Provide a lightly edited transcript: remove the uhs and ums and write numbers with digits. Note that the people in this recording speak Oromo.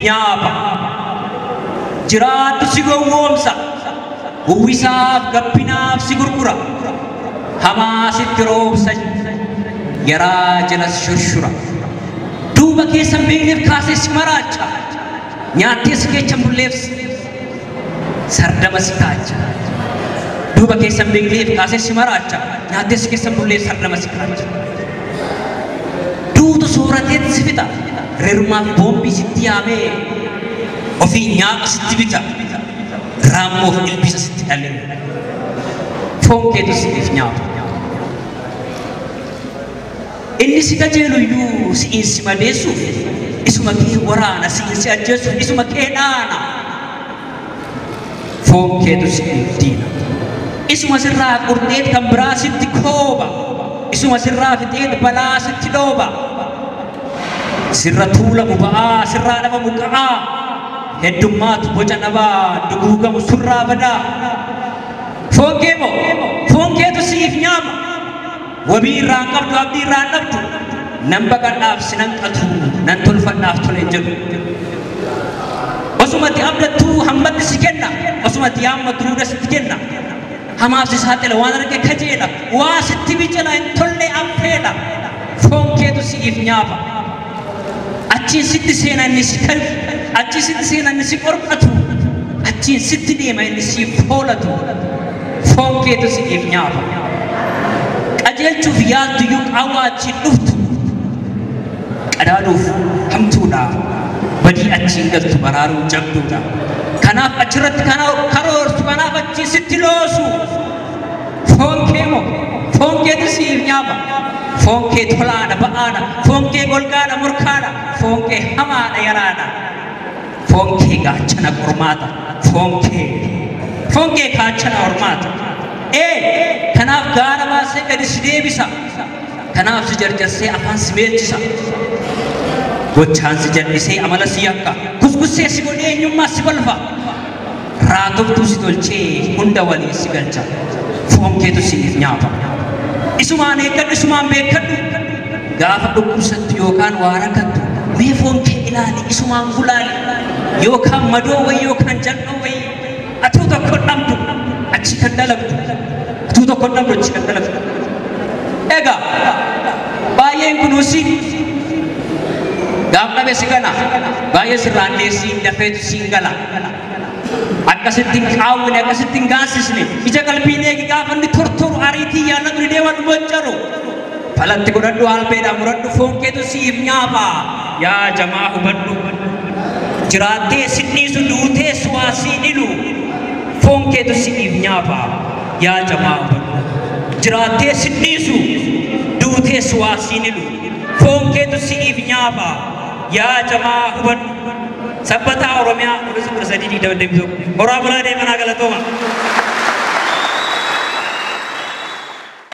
Nyaapa. Jiraattu si gowwoomsa. Uwwisaaf gabbinaaf si gurgura. Hamaa sitti roobsa. Yaraa jalas shurshura. Duuba keessa hin beekneef kaasee si maraacha. Nyaattee si keessa hin bulleef sardama si kaacha. Duuba keessa hin beekneef kaasee si maraacha. Nyaattee si keessa hin bulleef sardama si kaacha. Duutu soorateet si fixa. Rirmaaf boombii sitti yaamee ofii nyaata sitti bita. Raammoof ilbisa sitti dhalee. Foon keetu siif nyaata. Inni si kajeelu iyyuu si'iin si madeessuuf isuma kee waraana, si'iin si ajjeesuuf isuma kee dhaana. Foon keetu si'iif diina. Isuma sirraa qurxeet kan biraa sitti kooba. Isuma sirraa fixeet balaa sitti dhooba. Sirra tuulamu ba'aa, sirraa dhabamu qa'aa. Heddummaatu boca dhabaa, duguugamu surraa badaa. Foon kee moo? Foon keetu siif nyaama. Wabii irraa hin qabdu, abdii irraa hin dhabdu. Nan baqadhaaf si nan qatu, nan tolfadhaaf tole hin jedhu. Osumatti abdattuu hammatti si kenna, osumatti yaammattu duuda sitti kenna. Hamaaf si saaxila, waan arge kajeela, waa sitti bicila hin tolle affeela. Foon keetu siif nyaapa. Achiin sitti seena inni si kayu, achiin sitti seena inni si qorqatu, achiin sitti deema inni siif foolatu. Foon keetu siif nyaapa. Qajeelchuuf yaaltu iyyuu qaawwaa achiin dhuftu. Qadaaduuf hamtuudha. Badii achiin galtu baraaruun jabduudha. Kanaaf achirratti karoorsu, kanaaf achiin sitti loosu. Foon kee moo? Foon keetu siif nyaapa. Foon kee tolaadha, ba'aadha. Foon kee golgaadha, morkaadha. Foon kee hamaadha, yaraadha. Foon kee gaachana qormaata. Foon kee gaachana hormaata. Ee, kanaaf gaara baasee gadi si deebisa. Kanaaf si jarjarsee afaan si meelchisa. Gochaan si jal'isee amala si yakka. Kuskussee si godhee eenyummaa si balfa. Raatoftuu si tolchee hunda waliin si galcha. Foon keetu siif nyaapa. Isumaan eeggadhu, isumaan beekadhu. Gaafa dhukkubsattu yookaan waa rakkattu mee foon kee ilaali, isumaan gulaali. Yookaan madoo wayii yookaan jal'oo wayii. Atuu tokko dhabdu achi kan dalagdu. Atuu tokko dhabdu achi kan dalagdu. Egaa baay'een kunuunsi gaaf dhabe si gana, baay'ee sirraan dheessii dafeetu siin gala. Akkasitti hin qaawwine, akkasitti hin gaansisne, ija qalbiin eegi gaafa inni tortoru ariitii yaalladhu ni deeman boccaru. Falatti godhadhu, albeedhaan muradhu, foon keetu siif nyaapa. Yaa jamaa hubadhu. Jiraattee si dhiisu, duutee waa sii dhilu. Foon keetu siif nyaapa. Yaa jamaa hubadhu. Jiraattee si dhiisu, duutee waa sii dhilu. Foon keetu siif nyaapa. Yaa jamaa hubadhu. Sabbataa Oromiyaa 13 21. Horaa bulaa deemanaa galatooma.